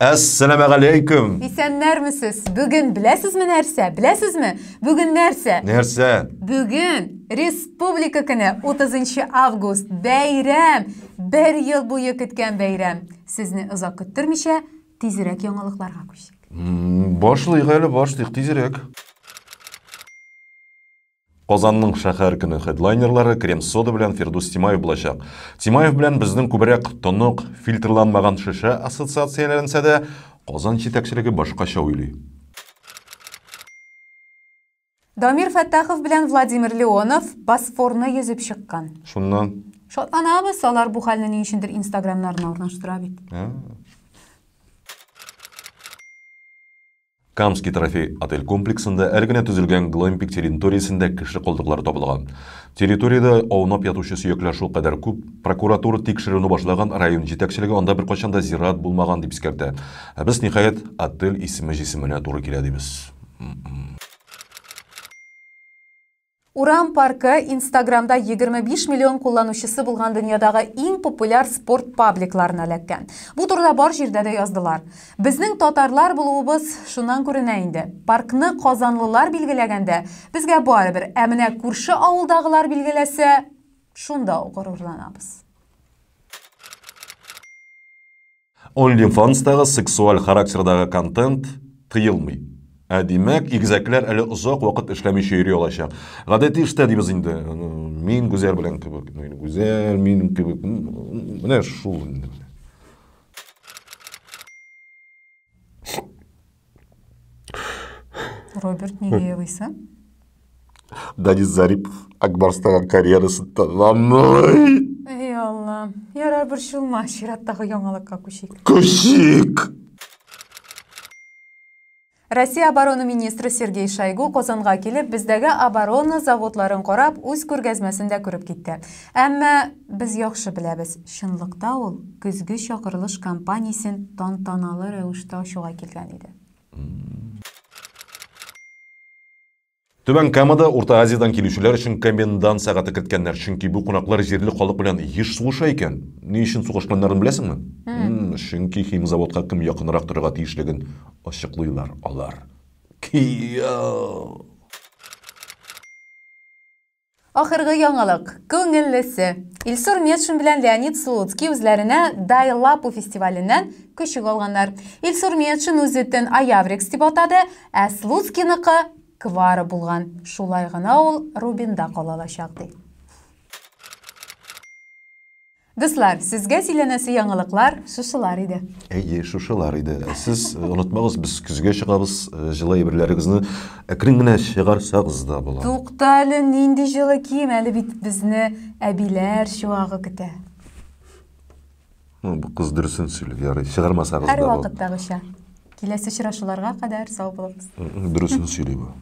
Әссәламәгаләйкүм! Исәннәрмесез! Бүген беләсезме нәрсә? Беләсезме? Бүген нәрсә? Нәрсә? Бүген Республика көне, 30 август, бәйрәм! Бер ел буе көткән бәйрәм. Сезне озак көттермичә, тизрәк яңалыкларга күчик. Башлыйк әле, башлыйк тизрәк. Казанның шәһәр көне хедлайнерлары крем-сода белән Фирдүс Тимаев булачак. Тимаев белән безнең күбрәк тонык, фильтрланмаган шешә ассоциацияләнсә дә, Казан җитәкчелеге башкача уйлый. Дамир Фәттахов белән Владимир Леонов Босфорны йөзеп чыккан. Шуннан? Шатланабыз, алар бу хәлне ни өчендер инстаграмнарына урнаштыра бит. Камский трофей отель комплексында әле генә төзелгән глэмпинг территориясендә кеше калдыклары табылган. Территориядә аунап ятучы сөякләр шулкадәр күп, прокуратура тикшерүне башлаган, район җитәкчелеге анда беркайчан да зират булмаган дип искәртә. Ә без, ниһаять, отель исеме җисеменә туры килә дибез. Урам паркы Инстаграмда 25 миллион кулланучысы булган дөньядагы иң популяр спорт пабликларына эләккән. Бу турыда бар җирдә дә яздылар. Безнең татарлар булуыбыз шуннан күренә инде. Паркны казанлылар билгеләгәндә, безгә барыбер, ә менә күрше авылдагылар билгеләсә, шунда ук горурланабыз. OnlyFans-тагы сексуаль характердагы контент тыелмый. Ә димәк, игезәкләр әле озак вакыт эшләмичә йөри алачак. Гадәти эштә дибез инде. Мин Гүзәл белән кебек, Гүзәл минем кебек. Менә шул инде. Роберт, нигә елыйсың? Данис Зарипов Акбарстагы карьерасын тәмамлый. Эй, Аллам. Ярар, борчылма, чираттагы яңалыкка күчик. Күчик! Россия оборона министры Сергей Шойгу Казанга килеп, бездәге оборона заводларын карап, үз күргәзмәсен дә күреп китте. Әмма без яхшы беләбез, чынлыкта ул көзге чакырылыш кампаниясен тантаналы рәвештә ачуга килгән иде. Түбән Камада Урта Азиядән килүчеләр өчен комендант сәгате керткәннәр, чөнки бу кунаклар җирле халык белән еш сугыша икән. Ни өчен сугышканнарын беләсеңме? Чөнки химзаводка кем якынрак торырга тиешлеген ачыклыйлар алар. Кияү! Ахыргы яңалык, күңеллесе. Илсур Метшин белән Леонид Слуцкий үзләренә Дай Лапу фестиваленнән көчек алганнар. Илсур Метшин үз этен Аяврикс дип атады, ә Слуцкийныкы Квара булган. Шулай гына ул Рубинда кала алачак, ди. Дуслар, сезгә сөйләнәсе яңалыклар шушылар иде. Әйе, шушылар иде. Сез э, онытмагыз, без көзгә чыгабыз, э, җылы әйберләрегезне әкрен генә чыгарсагыз да була. Тукта әле, нинди җылы кием, әле бит безне әбиләр чуагы көтә. Ну, бу кыз дөресен сөйли, ярый, чыгармасагыз да була. Һәрвакыттагыча. Киләсе очрашуларга кадәр сау булыгыз. Дөресен сөйли бу.